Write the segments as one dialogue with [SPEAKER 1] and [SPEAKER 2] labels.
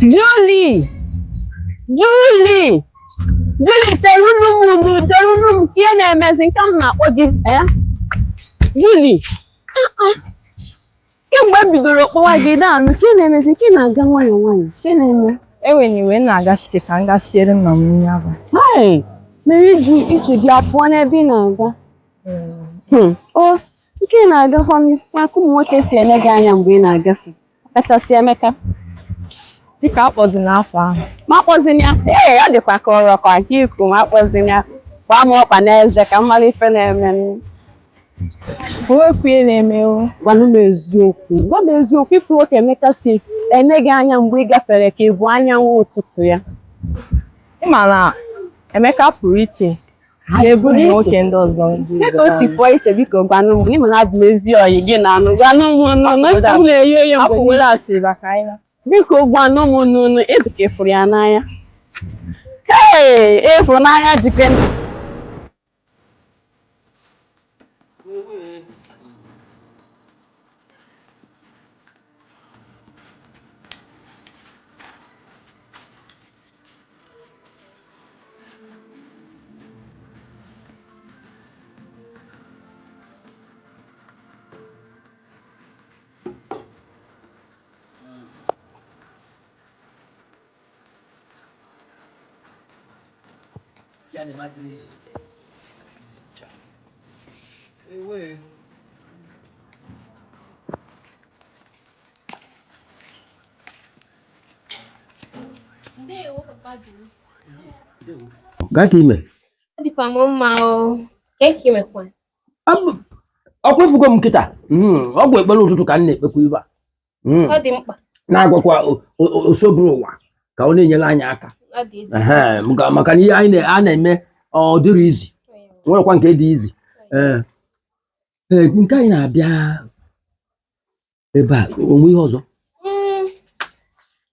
[SPEAKER 1] Julie! Julie! Julie, cherunu m unu, cherunu m ka ihe na-emezi nke m na-akpọ gị eh? Julie! Kemgbe m bidoro kpọwa gị na-anụ ka ihe na-emezi nke ị na-aga nwayọọ nwayọọ ka ihe na-eme.
[SPEAKER 2] Ewena iwe, m na-agachite ka m gaa siere nna m nri abalị.
[SPEAKER 1] Hai! Mere iju iche gị apụọ n'ebe ị na-aga. O nke ị na-agakwa maka ụmụ nwoke si ele gị anya mgbe ị na-agafe kachasị Emeka.
[SPEAKER 2] Biko akpọzina afa ahụ.
[SPEAKER 1] Ma akpọzina ya. Ee, ọ dịkwa ka ọrọ ka aka ikwu ma akpọzina ya. Gbaa m ọkpa n'eze ka m mara ife na-eme m.
[SPEAKER 2] O nwekwa ihe na-eme o.
[SPEAKER 1] Gwanụ m eziokwu. Gwa m eziokwu ifu nwoke Emeka si ene gị anya mgbe ị gafere ka ị bụ anyanwụ ụtụtụ ya.
[SPEAKER 2] Ị ma na Emeka pụrụ iche n'ebe ụmụ nwoke ndị ọzọ ndị
[SPEAKER 1] Ka o si pụọ iche biko gwanụ m ị ma na abụ m ezi ọyị gị na anụ gwanụ m nụ na ntị m na-eyi eyi mgbe niile.
[SPEAKER 2] Apụwere asịrị maka anyị na.
[SPEAKER 1] Biko gwanụ m nụ nụ ịdị ka ị fụrụ ya n'anya. Ee, ịfụnanya jikwe
[SPEAKER 3] Gaa ka ime.
[SPEAKER 4] Adịkwa m mma o. Ka ka imekwa?
[SPEAKER 3] Ọkwa ifugo m nkịta ọ bụ ekpere ụtụtụ ka m na-ekpekwa ibe a.
[SPEAKER 4] Ọ dị mkpa.
[SPEAKER 3] Na-agwakwa osoburu ụwa ka ọ na-enyere anyị aka.
[SPEAKER 4] Ọ dị ezi.
[SPEAKER 3] Ehe, maka na ihe anyị a na-eme ọ dịrị izi nwerekwa nke dị izi. Ee, ee, nke anyị na-abịa ebe a onwe ihe ọzọ.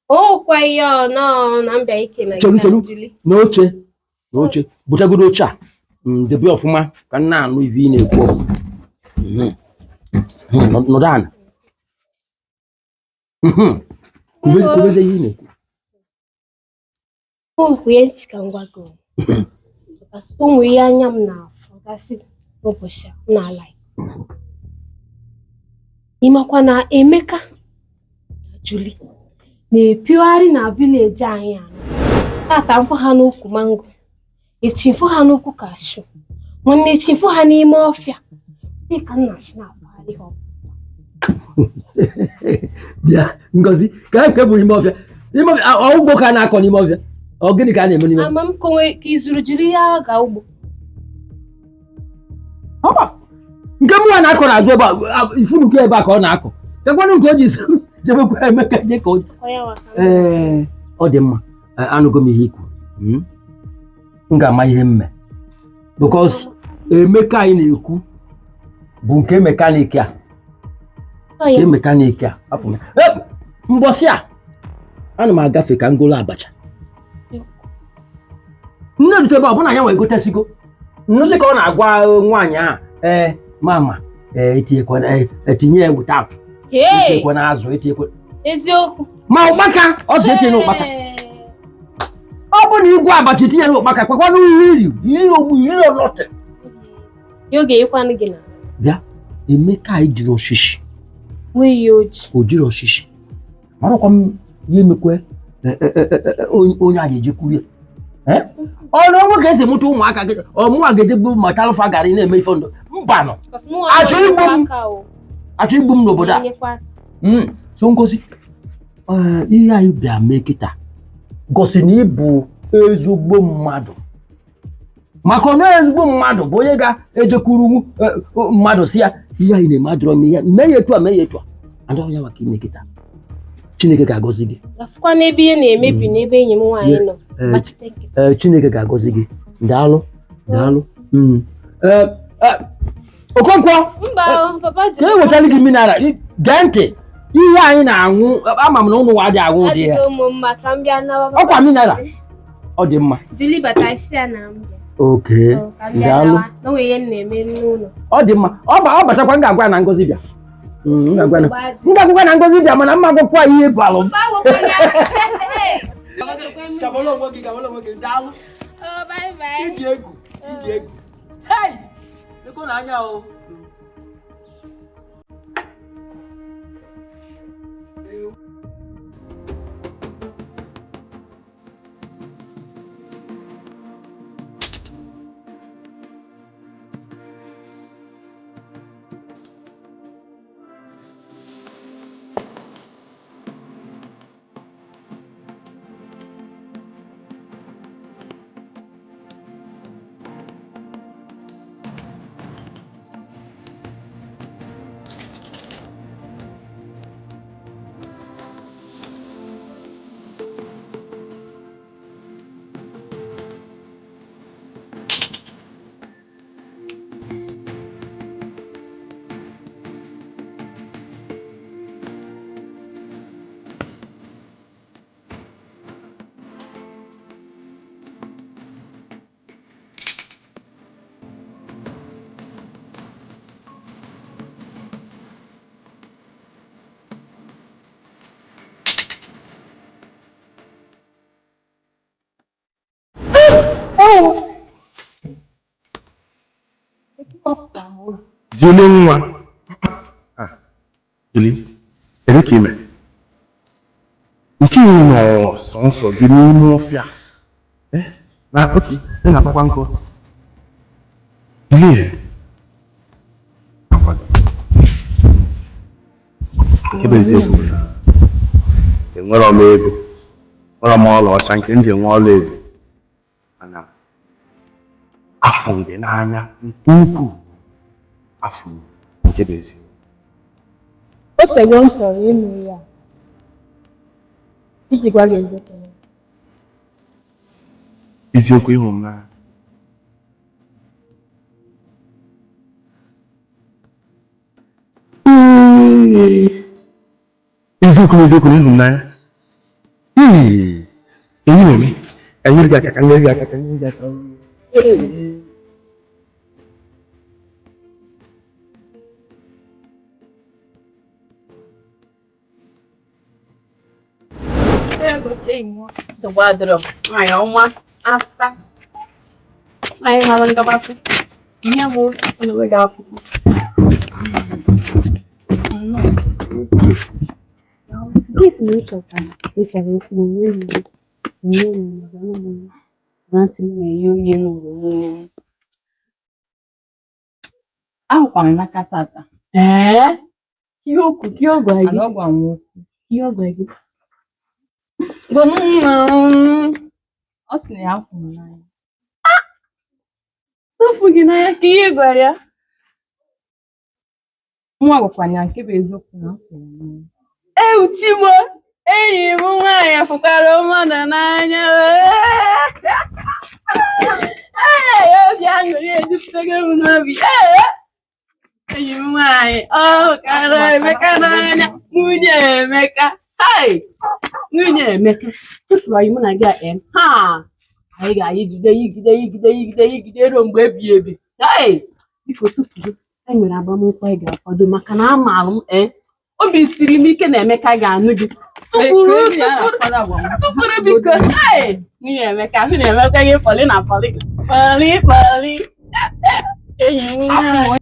[SPEAKER 4] O nwekwa ihe ọ nọọ na mbịa ike na
[SPEAKER 3] Chelu,
[SPEAKER 4] gị na
[SPEAKER 3] chelu.
[SPEAKER 4] Julie.
[SPEAKER 3] N'oche n'oche butegodo oche a debe ọfụma ka m na-anụ ife ị na-ekwu ọfụma. Nọdụ ala. Kwubeze ihe ị na-ekwu.
[SPEAKER 4] O nwekwa ihe ntị ka m gwa gị o. O nwere ihe anya m na-afụ gasị n'ụbọchị a, m na-ala. Ị makwa na Emeka na Julie na-epiogharị na vileji anyị anọ. Tata mfụ ha n'ukwu mango, echi mfụ ha n'ukwu kashu, nwanne echi mfụ ha n'ime ọfịa. Dị ka nna si na-akpagharị ha.
[SPEAKER 3] Bịa Ngozi, ka nke bụ ime ọfịa. Ime ọfịa, ọ ugbo ka a na-akọ n'ime ọfịa. Ọ gịnị ka a na-eme n'ime ọfịa?
[SPEAKER 4] Ama m ka onwe ka izuru jiri ya gaa ugbo.
[SPEAKER 3] Ọba, nke mụnwa na-akọ n'azụ ebe a, ifunuko ebe a ka ọ na-akọ. Kekwanụ nke o ji jebekwa Emeka je ka o Ee, ọ dị mma. Anụgo m ihe ikwu. M ga-ama ihe mme. Because Emeka anyị na-ekwu bụ nke mekaniki a. Nke mekaniki a. Afọ m. Mbọsị a, ana m agafe ka m golo abacha. Nne rute ebe a, ọ bụ na ya nwe egotesigo. Nnụzi ka ọ na-agwa nwaanyị ahụ, ee, mama, ee, etinye ya without. Etinyekwa n'azụ, etinyekwa.
[SPEAKER 4] Eziokwu.
[SPEAKER 3] Ma ụkpaka, ọ sị etinye n'ụkpaka. Ọ bụ na igwe abacha etinye n'ụkpaka, kwekwanụ ihe iri, iri ogbu, iri ọlọtị.
[SPEAKER 4] Ya oge ịkwanụ gị na.
[SPEAKER 3] Bịa, Emeka anyị jiri osisi.
[SPEAKER 4] Nwee ya oji.
[SPEAKER 3] O jiri osisi. Marakwa m ihe emekwe onye a ga-ejekwuru ya. Ọ na onwe ka esi mụta ụmụaka gị, ọ mụnwa ga-eje gbu ma talụfa garị na-eme ife ndụ. Mba nọ. Achọ igbu m. Achọ igbu m n'obodo a. So Ngozi, ihe anyị bịa mee kịta gosi na ị bụ ezigbo mmadụ. Maka ọ na ezigbo mmadụ bụ onye ga-ejekwuru mmadụ si ya ihe anyị na-eme adịrọ m ihe mee ya etu a mee ya etu a. Andị ya maka ime kịta. Chineke ga-agọzi gị.
[SPEAKER 4] Gafukwa n'ebe ihe na-emebi n'ebe enyi m nwaanyị nọ. Gbachite nkịtị.
[SPEAKER 3] Chineke ga-agọzi gị. Daalụ. Daalụ. Okonkwo.
[SPEAKER 4] Mba, papa
[SPEAKER 3] ka e wetara gị mineral. Gee ntị. Ihe anyị na-aṅụ, ama m na ụnụ nwa adịghị aṅụ ụdị ya.
[SPEAKER 4] Adịghị ụmụ mma ka m bịa nawa.
[SPEAKER 3] Ọkwa mineral. Ọ dị mma.
[SPEAKER 4] Julie bata isi ya na m bịa.
[SPEAKER 3] Oke.
[SPEAKER 4] Ka m bịa
[SPEAKER 3] Daalụ.
[SPEAKER 4] nawa. Na o nwere ihe m na-eme n'ụlọ.
[SPEAKER 3] Ọ dị mma. Ọ batakwa m ga-agwa ya na Ngozi bịa. M ga-agwakwa na Ngozi bịa mana mma agwakwa ihe gwalụ m. Gabala onwe gị, gabala onwe gị, daalụ. Iji egwu, iji egwu. Hei! Lekwa n'anya o.
[SPEAKER 5] Julie nwa. Julie, kedu ka ime? Nke ị nọ sọnsọ gị n'ime ọfịa. Na oke, ị na-akpakwa nkụ. Julie, nke bụ eziokwu na enwere m ego, nwere m ọlaọcha nke m ji enwe ọla edo, mana afụ m gị n'anya nke ukwuu. Afụ nke bụ eziokwu.
[SPEAKER 2] O tego m chọrọ ịnụ ya iji gwa gị eziokwu.
[SPEAKER 5] Eziokwu ịhụ m n'anya. Eziokwu eziokwu na ịhụ m n'anya. Enyi na-eme ka nyere gị aka ka nyere gị aka ka nyere gị aka.
[SPEAKER 1] Nsogbu adịrọ nwaanyị ọma asa nwaanyị mara ngabasị ihe bụ onwe gị akwụkwọ. Gịnị na ịchọtara ịchọrọ okwu onwe m onwe m na ntị m na-eyi oyi n'ụlọ nne m.
[SPEAKER 2] Ahụkwara m Emeka tata.
[SPEAKER 1] Ee? Ihe okwu ihe ọ gwara gị?
[SPEAKER 2] Ana ọ gwara m okwu.
[SPEAKER 1] Ihe ọ gwara gị?
[SPEAKER 2] Ọ sị na ya hụrụ m n'anya.
[SPEAKER 1] Afụ gị n'anya ka ihe gwara ya.
[SPEAKER 2] Nwa gwakwara ya nke bụ eziokwu na m hụrụ ya n'anya.
[SPEAKER 1] Ewu Chimo, enyi m nwaanyị fụkwara mmadụ n'anya. Ee, obi aṅụrị ejupụtago m n'obi. Ee, enyi m nwaanyị, ọ hụkara Emeka n'anya, nwunye Emeka. Hai! Nwunye Emeka, tụfuru anyị mụ na gị a em. Ha! Anyị ga-ayigide yigide yigide yigide yigide ruo mgbe ebighị ebi. Hai! Biko tụfuru, e nwere agbamnkwụ anyị ga-akwado maka na amaara m obi siri m ike na Emeka ga-anụ gị. Tụkwuru tụkwuru biko. Hai! Nwunye Emeka, nwunye Emeka gị pọlị na pọlị. Pọlị pọlị. Enyi m nwaanyị.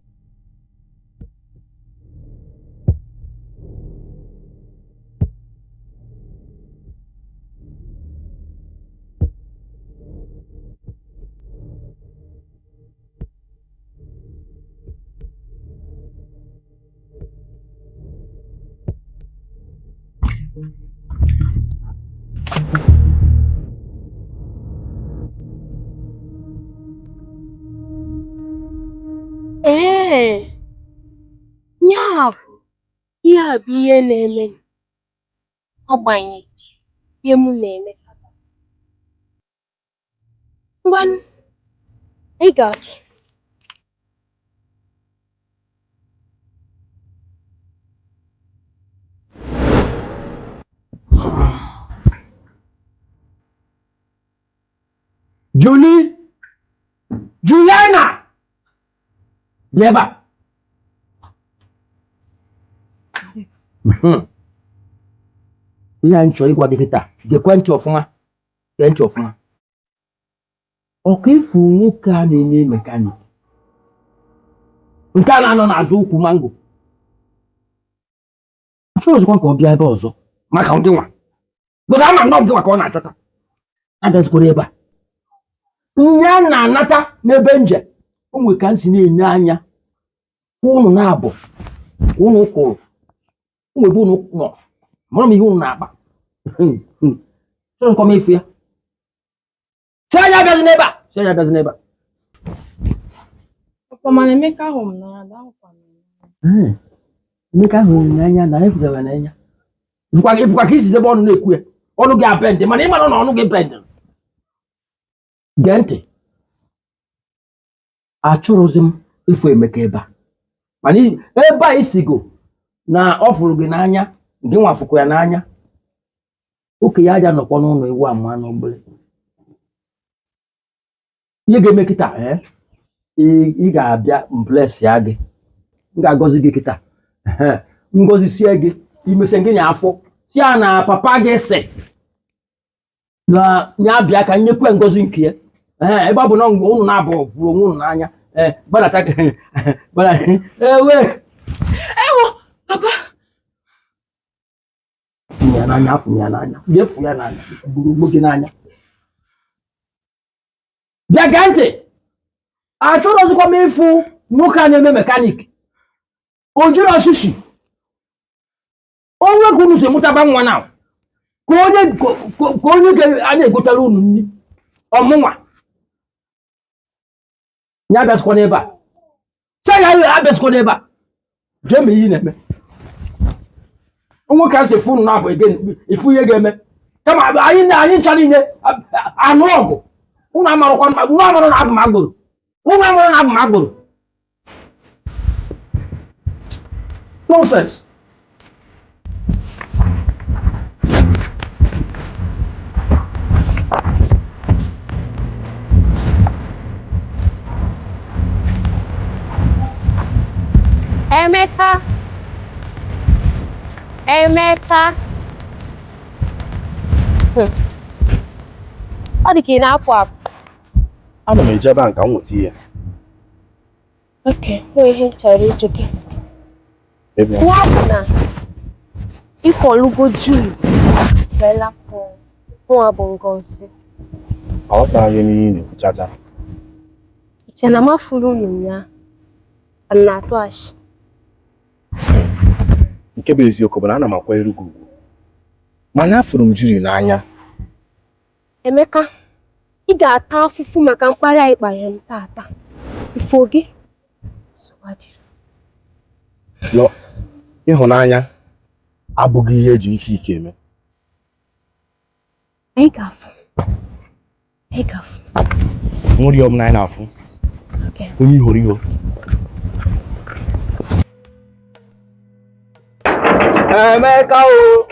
[SPEAKER 4] Ee, ya bụ ihe a bụ ihe na-eme agbanyeghị ihe mụ na Emeka. Ngwanụ, ị ga-afụ.
[SPEAKER 3] Julie! Juliana! Bịa ebe a. Ihe a m chọrọ ịgwa gị kịta, gekwe ntị ọfụma, gee ntị ọfụma. Ọka ịfụ nwoke a na-eme mechanic nke a na-anọ n'azụ ukwu mango, achọrọzikwa ka ọ bịa ebe ọzọ maka ndị nwa gosi ama nnọọ gị nwa ka ọ na-achọta. Abịazikwara ebe a nya na-anata n'ebe nje o nwe ka m si na-enye anya ụnụ na-abụ ụnụ kwụrụ ụmụ ebe ụnụ nọ, mara m ihe ụnụ na-akpa. Chọrọkwa m efu ya, si anya abịazi n'ebe a, si anya abịazi n'ebe a.
[SPEAKER 2] Papa, mana Emeka hụrụ m n'anya, daalụkwa m.
[SPEAKER 3] Emeka hụrụ n'anya na ịfụgara n'anya. Ifụkwa ka isi debe ọnụ na-ekwu ya, ọnụ gị abendị, mana ị mara na ọnụ gị bendị. Gee ntị, achọrọzi m ịfụ Emeka ebe a, mana ebe a isigo na ọ fụrụ gị n'anya, gị nwa fụkwa ya n'anya. Oke ya aja nọkwa n'ụlọ iwu ama n'ogbele. Ihe ga-eme kịta, ị ga-abịa bless ya gị, m ga-agọzi gị kịta. Ngozi sie gị imesi gị na afọ si ya na papa gị sị na ya bịa ka nyekwe ngozi nke ya. Ebe ọ bụ na ụnụ na-abụ fụrụ onwe ụnụ n'anya, gbadata gbadata ewe.
[SPEAKER 1] Ewo, papa.
[SPEAKER 3] Fụ ya n'anya, fụ ya n'anya, bịa fụ ya n'anya, gburu ogbo gị n'anya. Bịa gee ntị, achọrọzikwa m ịfụ nwoke a na-eme mechanic o jiri ọchịchị onwe ka unu si mụtaba nwa na ka onye ka onye ga a na-egotara unu nri ọmụnwa ya abịazikwa n'ebe a, sị ya abịazikwa n'ebe a. Jee mee ihe ị na-eme. Nwoke a si fụ unu na-abụ again, ifu ihe ga-eme kama anyị na anyị ncha niile anụ ọgụ. Unu amarụkwa, unu amarụ na abụ m agboro, unu amarụ na abụ m agboro. Nonsense.
[SPEAKER 4] Emeka, Emeka. Ọ dị ka ị na-apụ apụ.
[SPEAKER 5] Ana m eje ebe a ka m nweta ihe.
[SPEAKER 4] Okay, nwee ihe m chọrọ ịjụ gị.
[SPEAKER 5] Ebe
[SPEAKER 4] Ya bụ na ịkọlugo Julie wee lapụ nwa bụ Ngozi.
[SPEAKER 5] Aghọtaghị m ihe ị na-ekwu chacha.
[SPEAKER 4] Iche na mafuru unu ya a na-atụ ashị.
[SPEAKER 5] Nke bụ eziokwu bụ na ana m akwanyere gị ugwu, mana afụrụ m Julie n'anya.
[SPEAKER 4] Emeka, ị ga-ata afụfụ maka mkparị anyị kparịrị m tata. Ifo gị? Nsogbu adịrọ.
[SPEAKER 5] Lọ, ịhụnanya abụghị ihe eji ike ike eme.
[SPEAKER 4] Anyị ga-afụ. Anyị ga-afụ.
[SPEAKER 5] Nri ọbụla anyị na-afụ.
[SPEAKER 4] Okay.
[SPEAKER 5] Onye ihoro iho.
[SPEAKER 3] Emeka o,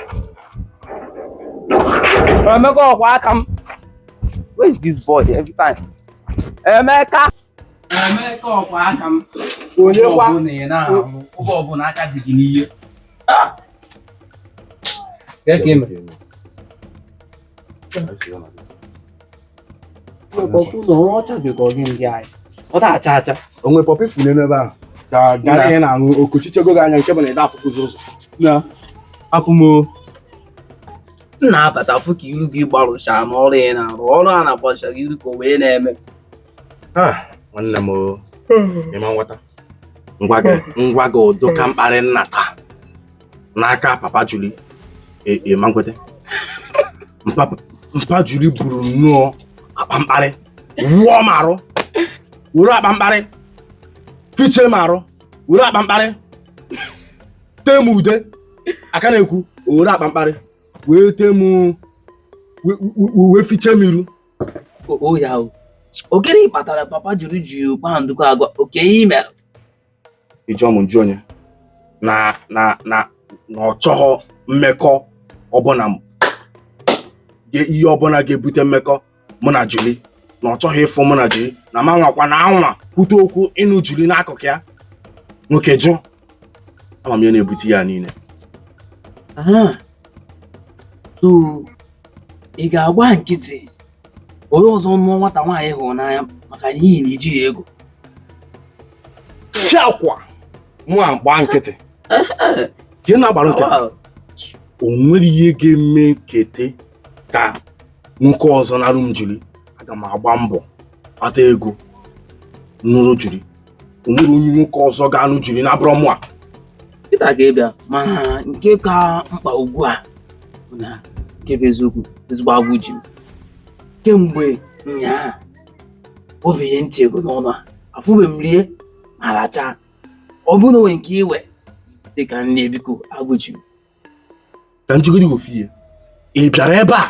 [SPEAKER 3] Emeka, ọkwa aka m.
[SPEAKER 6] Where is this boy every time? Emeka!
[SPEAKER 1] Emeka, ọkwa aka m.
[SPEAKER 6] Onye kwa?
[SPEAKER 1] Oge ọbụla ị na-ahụ, oge ọbụla aka dị gị n'ihe. Ah! Kee ka ime? Ụlọ ọrụ ọcha dị ka ọ gị ndị anyị. Ọ na-acha acha.
[SPEAKER 5] Onwe pọpị furu n'ebe ahụ ka gara ihe na-aṅụ okochichego gị anya nke bụ na ịda afụkụzi ụzọ.
[SPEAKER 6] Na. Hapụ m o.
[SPEAKER 1] M na-abata fụ ka iru gị gbarụchaa n'ọrụ ị na-arụ. Ọrụ a na-agbacha gị iru ka o wee na-eme.
[SPEAKER 5] Ah, nwanne m o, ịma nghọta. Ngwa gị, ngwa gị udo ka mkparị nnata n'aka papa Juli. Ịma nkwete. Mpa Juli buru nnọọ akpa mkparị wụọ m arụ, were akpa mkparị fichee m arụ, were akpa mkparị tee m ude aka na-ekwu, o were akpa mkparị wee tee m wee fichee m iru.
[SPEAKER 1] O ya o. Ogene kpatara papa juru ji gba ndụkọ agwa oke ihe i mere.
[SPEAKER 5] Ịjụọ m njụ onye na na na na ọ chọghọ mmekọ ọbụla ihe ọbụla ga-ebute mmekọ mụ na Juli, na ọ chọghị ịfụ mụ na Juli, na ma nwakwa na anwa kwute okwu ịnụ Juli n'akụkụ ya. Nwoke jụ. Ama m ihe na-ebute ya niile.
[SPEAKER 7] Aha. So ị ga-agba nkịtị onye ọzọ nụọ nwata nwaanyị hụrụ n'anya maka n'ihi na ijighị ego.
[SPEAKER 5] Fiakwa mụ a gbaa nkịtị ka ị na-agbara nkịtị. O nwere ihe ga-eme kete ka nwoke ọzọ narụ m Juli. Aga m agba mbọ kpata ego nụrụ Juli. O nwere onye nwoke ọzọ ga-anụ Juli na-abụrọ mụ a.
[SPEAKER 7] Kịta ka ị bịa, mana nke ka mkpa ugbu a bụ na nke bụ eziokwu, ezigbo agwụ ji m kemgbe nyaa obi ihe ntị ego n'ọnụ a afụbe m rie ma lachaa. Ọ bụrụ na o nwere nke iwe dị ka nne, biko, agwụ ji m.
[SPEAKER 5] Ka njigide ofu ihe, ị bịara ebe a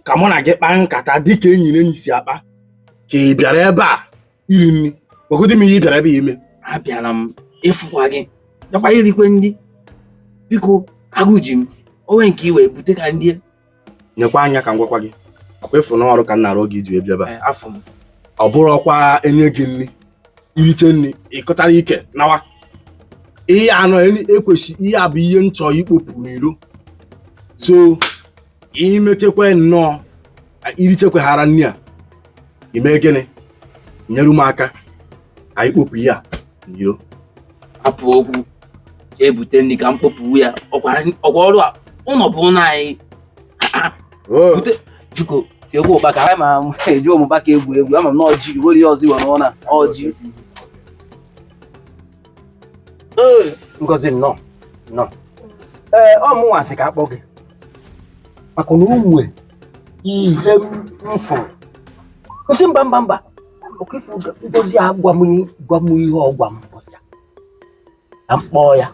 [SPEAKER 5] ka mụ na gị kpaa nkata dịka enyi na enyi si akpa, ka ị bịara ebe a iri nri? Gwagodi m ihe ị bịara ebe a ime.
[SPEAKER 7] Abịara m ịfụkwa gị, bịakwa irikwe ndị. Biko, agụ ji m, o nwere nke iwe bute ka ndị.
[SPEAKER 5] Nyekwa anya ka m gwakwa gị, ọkwa ịfụ n'ọrụ ka m na-arụ gị iji bịa ebe a.
[SPEAKER 7] Afọ m.
[SPEAKER 5] Ọ bụrụkwa enye gị nri, iriche nri, ịkọtara ike nawa ihe anọ ekwesị. Ihe a bụ ihe m chọrọ ikpopụ n'iro, so imechekwa nnọọ irichekwaghara nri a, ime gịnị? Nyere m aka ka anyị kpopụ ihe a n'iro.
[SPEAKER 7] Hapụ okwu, jee bute nri ka m kpopụ ya. Ọkwa ọrụ a ụlọ bụ ụlọ anyị. Bute biko, tiekwa ụkpa ka anyị ma eji ụmụba ka egwu egwu. Ama m na ọjị nwere ihe ọzọ iwe n'ụlọ ọjị.
[SPEAKER 3] Ngozi, nnọọ nnọọ. Ee, ọ mụnwa sị ka akpọ gị maka na o nwe ihe m fụrụ kwụsị. Mba mba mba, ọkwa ifu Ngozi a, gwa m gwa m ihe ọ gwa m mbọsị a ka m kpọọ ya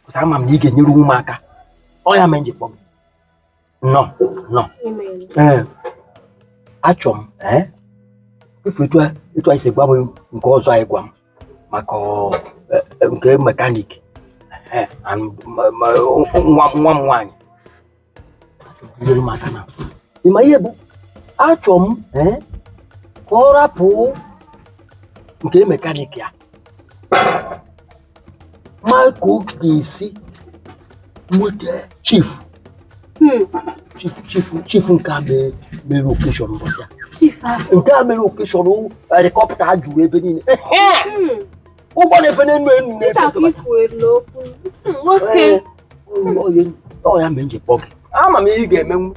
[SPEAKER 3] kwụsị. Ama m na ị ga-enyere m aka, ọ ya mere m ji kpọọ gị. Nnọọ nnọọ. Ee, achọ m ee ifu etu etu anyị si gwa m nke ọzọ anyị gwa m maka nke mechanic nwa nwa m nwaanyị nyere m aka na ịma ihe bụ achọ m ka ọ rapụ nke mechanic ya ma ka ọ ga-esi nweta chief chief chief chief nke a mere occasion mbọsị a, nke a mere occasion helicopter juru ebe niile, ụgbọ na-efe n'enu enu na-efe.
[SPEAKER 4] Nwoke.
[SPEAKER 3] Ọ ya mere m ji kpọọ gị. Ama m ihe ị ga-emenwu,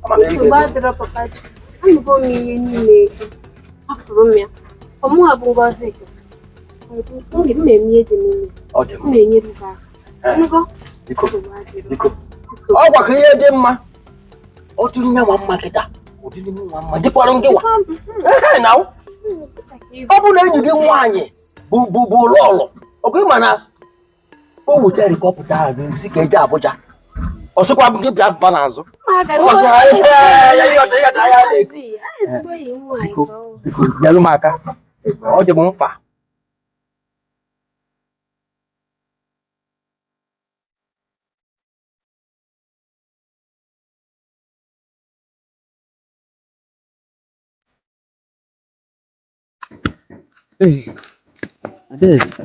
[SPEAKER 3] ama m ihe ị
[SPEAKER 4] Nsogbu
[SPEAKER 3] ga-emenwu.
[SPEAKER 4] adịrọ, papa ji. Anụgo m ihe niile, afụrụ m ya. Ọmụwa bụ Ngozi. M eme ihe dị n'ime.
[SPEAKER 3] Ọ dị
[SPEAKER 4] M
[SPEAKER 3] mma.
[SPEAKER 4] na-enyere gị aka. Anụgo?
[SPEAKER 3] Biko.
[SPEAKER 4] Nsogbu adịrọ.
[SPEAKER 3] Biko, ọ gwa ka ihe dị mma, ọ dịrị nya nwa mma kịta, ọ dịrị m nwa mma, dịkwara ngị nwa. Ehe, na ọ bụ na enyi gị nwaanyị bụ lọlọ ọkụ, ịma na o weta helicopter ahụ si ka eje Abuja, ọ sịkwa gị bịa ba n'azụ. Biko biko, nyere m aka, ọ dị m mkpa.
[SPEAKER 6] Ee, Adaeze,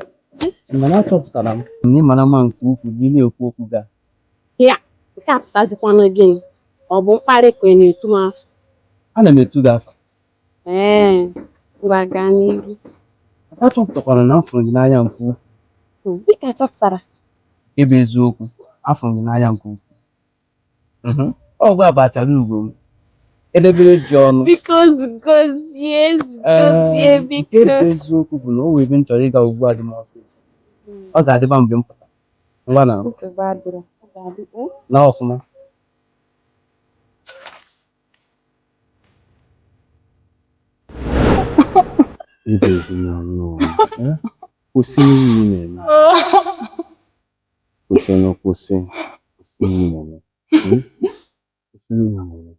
[SPEAKER 6] mana achọpụtara m na ị mara mma nke ukwuu na ị na-ekwu okwu ga.
[SPEAKER 4] Ya, nke a pụtazikwanụ gịnị? Ọ bụ mkparị ka ị na-etu m afọ?
[SPEAKER 6] Ana m etu gị afa.
[SPEAKER 4] Ee, ngwa, gaa n'ihu.
[SPEAKER 6] Achọpụtakwara na m fụrụ gị n'anya nke ukwuu.
[SPEAKER 4] Dịka chọpụtara.
[SPEAKER 6] Nke bụ eziokwu, afụrụ gị n'anya nke ukwuu. Ọ gwa bụ achara ugo m edebere ji ọnụ.
[SPEAKER 4] Biko zugozie, zugozie.
[SPEAKER 6] Ee,
[SPEAKER 4] Biko.
[SPEAKER 6] Nke bụ eziokwu bụ na o nwere ebe m chọrọ ịga ugbu a dị m ọsịsọ. Ọ ga-adịba mgbe m pụtara. Ngwa na.
[SPEAKER 4] Nsogbu adịrọ. Ọ ga-adị.
[SPEAKER 6] Na ọfụma.
[SPEAKER 5] Ibezina nnọọ, eh? Kwụsị n'ihe ị na-eme. Kwụsịnụ, kwụsị. Kwụsị ihe ị na-eme. Kwụsị ihe ị na-eme.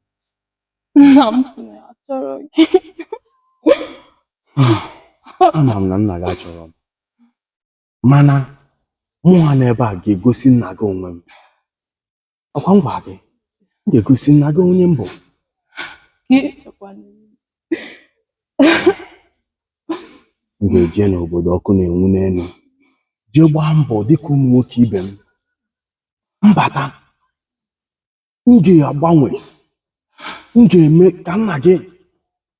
[SPEAKER 2] Nna m sị na ya chọrọ gị.
[SPEAKER 5] Ama m na nna gị achọrọ m. Mana mụnwa n'ebe a ga-egosi nna gị onwe m. Ọkwa m gwa gị, m ga-egosi nna gị onye m bụ.
[SPEAKER 2] Gị chọkwana.
[SPEAKER 5] M ga-eje n'obodo ọkụ na-enwu n'elu, jee gbaa mbọ dịka ụmụ nwoke ibe m. Mbata, m ga-agbanwe, m ga-eme ka nna gị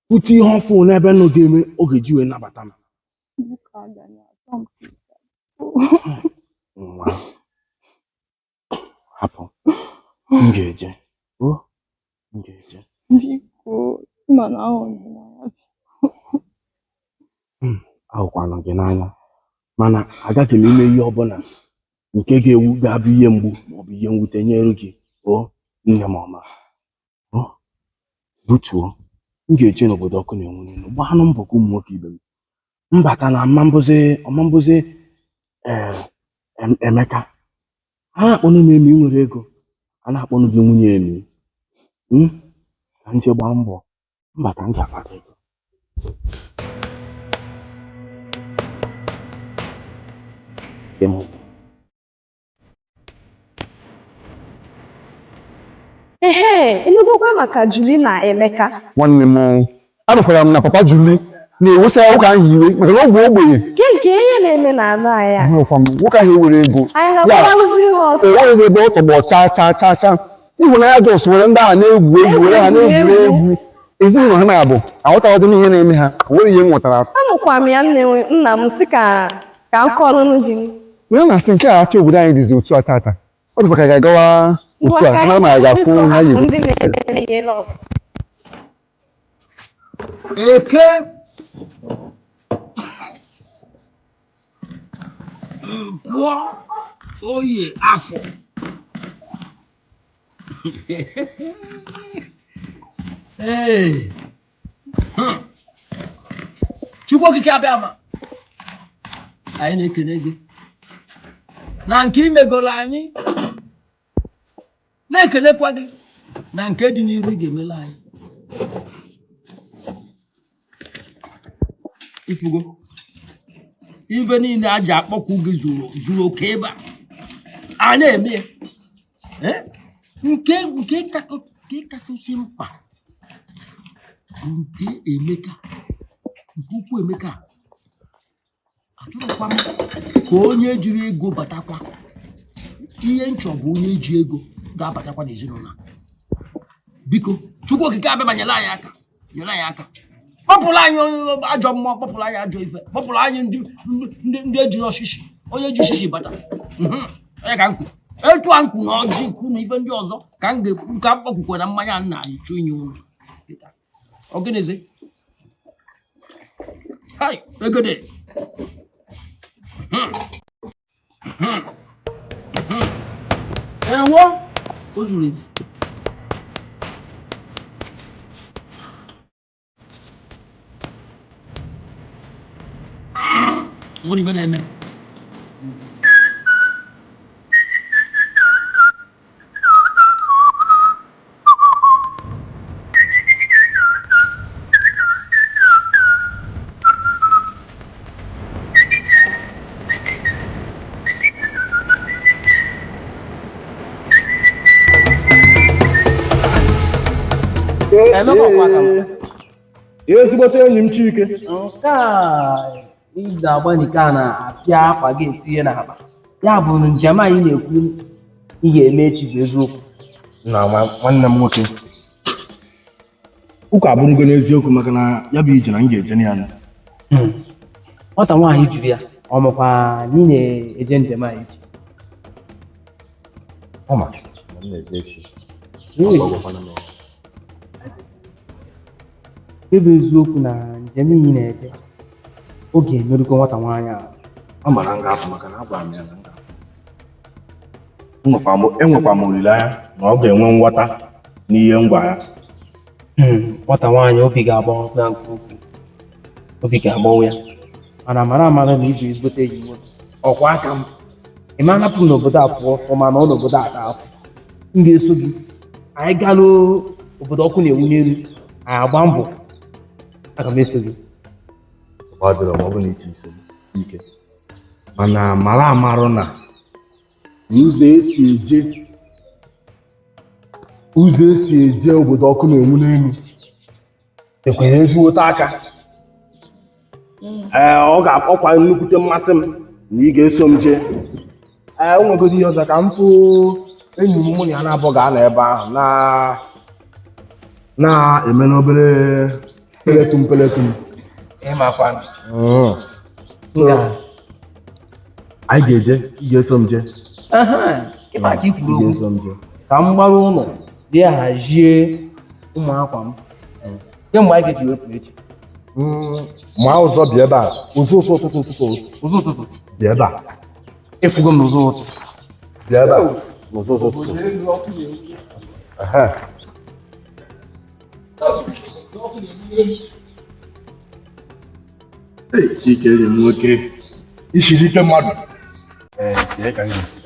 [SPEAKER 5] pụta ihe ọfụ n'ebe nọ ga-eme ọ ga-eji wee nabata m. Nwa, hapụ, m ga-eje. O, m ga-eje.
[SPEAKER 2] Biko, mana ahụrụ m gị n'anya.
[SPEAKER 5] Ahụkwana gị n'anya, mana agaghị m ime ihe ọbụla nke ga-ewu ga-abụ ihe mgbu maọbụ ihe mwute nyere gị. O, nne m ọma, o, butuo, m ga-eje n'obodo ọkụ na-enwu n'elu gbaanụ mbọ ka ụmụ nwoke ibe m mbata na ọma mbụzi. Ee, Emeka, a na-akpọnụ m Emi nwere ego, a na-akpọnụ gị nwunye Emi. Ka m jee gbaa mbọ, mbata m ga-akpata ego.
[SPEAKER 8] Ehe, ịnụgokwa maka Juli na Emeka?
[SPEAKER 9] Nwanne m, anụkwara m na papa Juli na-ewesa nwoke ahụ iwe maka na ọ bụ ogbenye.
[SPEAKER 8] Nke nke ihe na-eme n'ala anyị a.
[SPEAKER 9] Ahụrụkwa m nwoke ahụ ewere ego.
[SPEAKER 8] Anyị ga-agbalụziri ha ọsọ.
[SPEAKER 9] Enweghị ebe ọ tọgbọ chaa chaa chaa chaa. Ịhụnanya jos were ndị ahụ na-egwu egwu, were ha na-egwuri egwu. Ezinụlọ ha na-abụ aghọtaghọdị m ihe na-eme ha, o nwere ihe m ghọtara.
[SPEAKER 8] Anụkwa m ya, nne nna m sị ka ka m kọrọ gị.
[SPEAKER 9] Onye na-asị nke a achọ obodo anyị dịzi otu a tata, ọ dịkwa ka ga-agawa otu a mara ma a ga-akwụ ha yi.
[SPEAKER 8] Ndị na-eme ihe n'ọgụ.
[SPEAKER 3] Eke, Nkwọ, Oye, Afọ. Ee. Chukwu Okike abịa ma anyị na-ekene gị na nke imegolo anyị, na-ekelekwa gị na nke dị n'iru ị ga-emela anyị. Ifugo ife niile a ji akpọkwu gị zuru oke ebe a a na-eme ya. Nke nke kachasị mkpa bụ nke Emeka, nke ukwu Emeka. Achọrọkwa m ka onye jiri ego batakwa. Ihe nchọ bụ onye ji ego ga-abatakwa n'ezinụlọ a. Biko, Chukwu Okike abịa ma nyere anyị aka, nyere anyị aka, kpọpụrụ anyị ajọ mmụọ, kpọpụrụ anyị ajọ ife, kpọpụrụ anyị ndị ejiri ọchịchị, onye ji ọchịchị bata. Onye ka nkwu etu a nkwu na ọjị kwu na ife ndị ọzọ ka m ga-ekwu ka m kpọkwukwe na mmanya nna anyị chụ inye ụlọ. Ọ gịnịzi? Hai, ego dị. Ewo, o zuru ezu. Nwere ife na-eme.
[SPEAKER 5] Ezigbote enyi m Chike.
[SPEAKER 6] Nke a ị ga-agba nke a na-apịa akpa gị etinye n'akpa ya bụ na njem anyị na-ekwu ị ga-eme echi bụ eziokwu.
[SPEAKER 5] Na nwanne m nwoke, ụka abụrụgo n'eziokwu maka na ya bụ ije na m ga-eje na ya.
[SPEAKER 6] Nwata nwaanyị juru ya ọ makwa na ị na-eje njem a echi?
[SPEAKER 5] Ọ ma na m na-eje echi.
[SPEAKER 6] Ebe eziokwu na njem ị na-eje oge emerugo nwata nwaanyị ahụ.
[SPEAKER 5] Ọ mara nga afọ maka na agwara m ya na nga afọ. Enwekwa m olileanya na ọ ga-enwe nghọta n'ihe m gwa ya.
[SPEAKER 6] Nwata nwaanyị obi ga-agbawa ya nke ukwuu, obi ga-agbawa ya, mana mara amara na ibu ezigbote enyi nwoke ọkwa aka m. Ị ma anapụ m n'obodo a pụọ ọfụma na ọ n'obodo a ka afọ m ga-eso gị. Anyị garuo obodo ọkụ na-enwu n'elu, anyị agba mbọ, aga m eso gị.
[SPEAKER 5] Ọ dịrọ ma ọ bụ na iche iso ike, mana mara amarụ na ụzọ esi eje ụzọ esi eje obodo ọkụ na-enwu n'elu ekwere ezigbote aka. Ee, ọ ga-akpọkwa nnukwute mmasị m na ị ga-eso m jee. Ee, o nwegodi ihe ọzọ ka m fụ Enyi m mụ na ya na-abụ ga-anọ ebe ahụ na na-eme n'obere peletum peletum.
[SPEAKER 6] Ịmakwa.
[SPEAKER 5] So, anyị ga-eje, ị ga-eso m jee.
[SPEAKER 6] Ịma ka i kwuru
[SPEAKER 5] Ị
[SPEAKER 6] okwu.
[SPEAKER 5] ga-eso m jee.
[SPEAKER 6] Ka m gbara ụlọ dị hazie ụmụ akwa m. Kemgbe anyị ga-eji wepụ echi.
[SPEAKER 5] Ma ụzọ bịa ebe a, ụzọ ụtụtụ ụtụtụ ụtụtụ.
[SPEAKER 6] Ụzọ ụtụtụ.
[SPEAKER 5] Bịa ebe a.
[SPEAKER 6] Efugo m n'ụzọ ụtụtụ.
[SPEAKER 5] Bịa ebe a. N'ụzọ ụtụtụ. Ehe. Ee, Chike enyi m nwoke, isiri ike mmadụ. Ee, kee ka m ga-esi.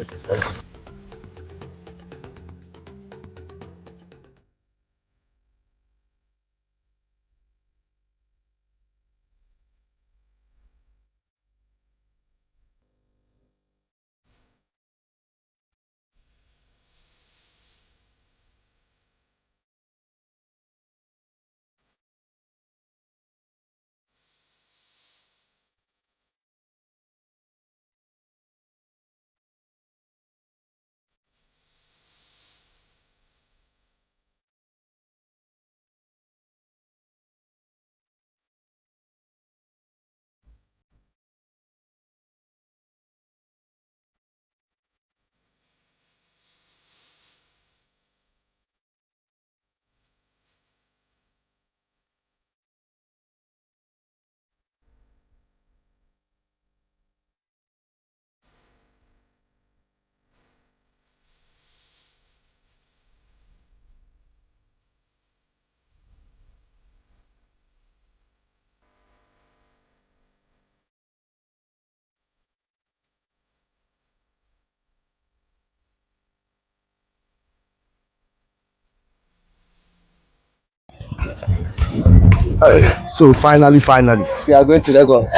[SPEAKER 5] Hey, so finally, finally.
[SPEAKER 6] We are going to Lagos.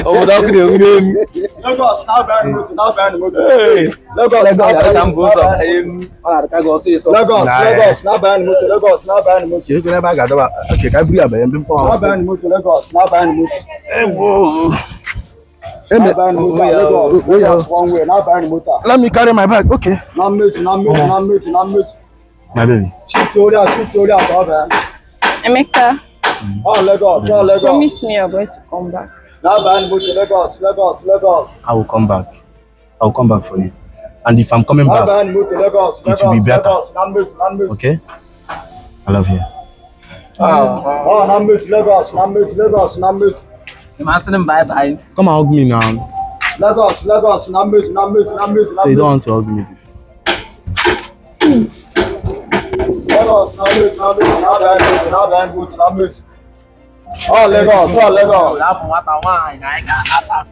[SPEAKER 6] Obodo ọkụ na-enwu n'elu.
[SPEAKER 10] Lagos na-abịa moto na-abịa moto.
[SPEAKER 6] Hey.
[SPEAKER 10] Lagos
[SPEAKER 6] Lagos
[SPEAKER 10] na-abịa
[SPEAKER 6] ka mbụ ụzọ. Ọ na-adịka gị ọsịsọ.
[SPEAKER 10] Lagos
[SPEAKER 5] Nah,
[SPEAKER 10] Lagos na-abịa moto Lagos na-abịa moto.
[SPEAKER 5] Ka ego ebe a ga-adọba, okay, ka eburu ya banye mbe mkpọnwụ.
[SPEAKER 10] Na-abịa moto Lagos na-abịa moto.
[SPEAKER 5] Ewo.
[SPEAKER 10] Na-abịa moto Lagos Lagos one way na-abịa moto.
[SPEAKER 5] Let me carry my bag. Okay.
[SPEAKER 10] Na mmezu na mmezu na mmezu na mmezu.
[SPEAKER 5] My baby.
[SPEAKER 10] Shift ori a shift ori a ka ọ bịa.
[SPEAKER 2] Emeka,
[SPEAKER 10] Ọ Lagos ọ Lagos.
[SPEAKER 2] promise me you're going to come back.
[SPEAKER 10] Na-abịa moto Lagos Lagos Lagos.
[SPEAKER 5] I will come back. I will come back for you. And if I'm coming back,
[SPEAKER 10] Na-abịa moto Lagos
[SPEAKER 5] it will be
[SPEAKER 10] Lagos
[SPEAKER 5] better.
[SPEAKER 10] Lagos na mmezu na mmezu.
[SPEAKER 5] Okay? I love you.
[SPEAKER 10] Ọ na mmezu Lagos na mmezu Lagos na mmezu.
[SPEAKER 7] Ị m bye bye.
[SPEAKER 5] Come and hug me now.
[SPEAKER 10] Lagos Lagos na mmezu na mmezu na mmezu na
[SPEAKER 5] So you don't
[SPEAKER 10] mmezu.
[SPEAKER 5] want to hug me before.
[SPEAKER 10] Lagos na mmezu na mmezu na-abịa moto na-abịa moto na mmezu. Ọ Lagos ọ Lagos.
[SPEAKER 7] Hapụ nwata nwaanyị na anyị ga-alata.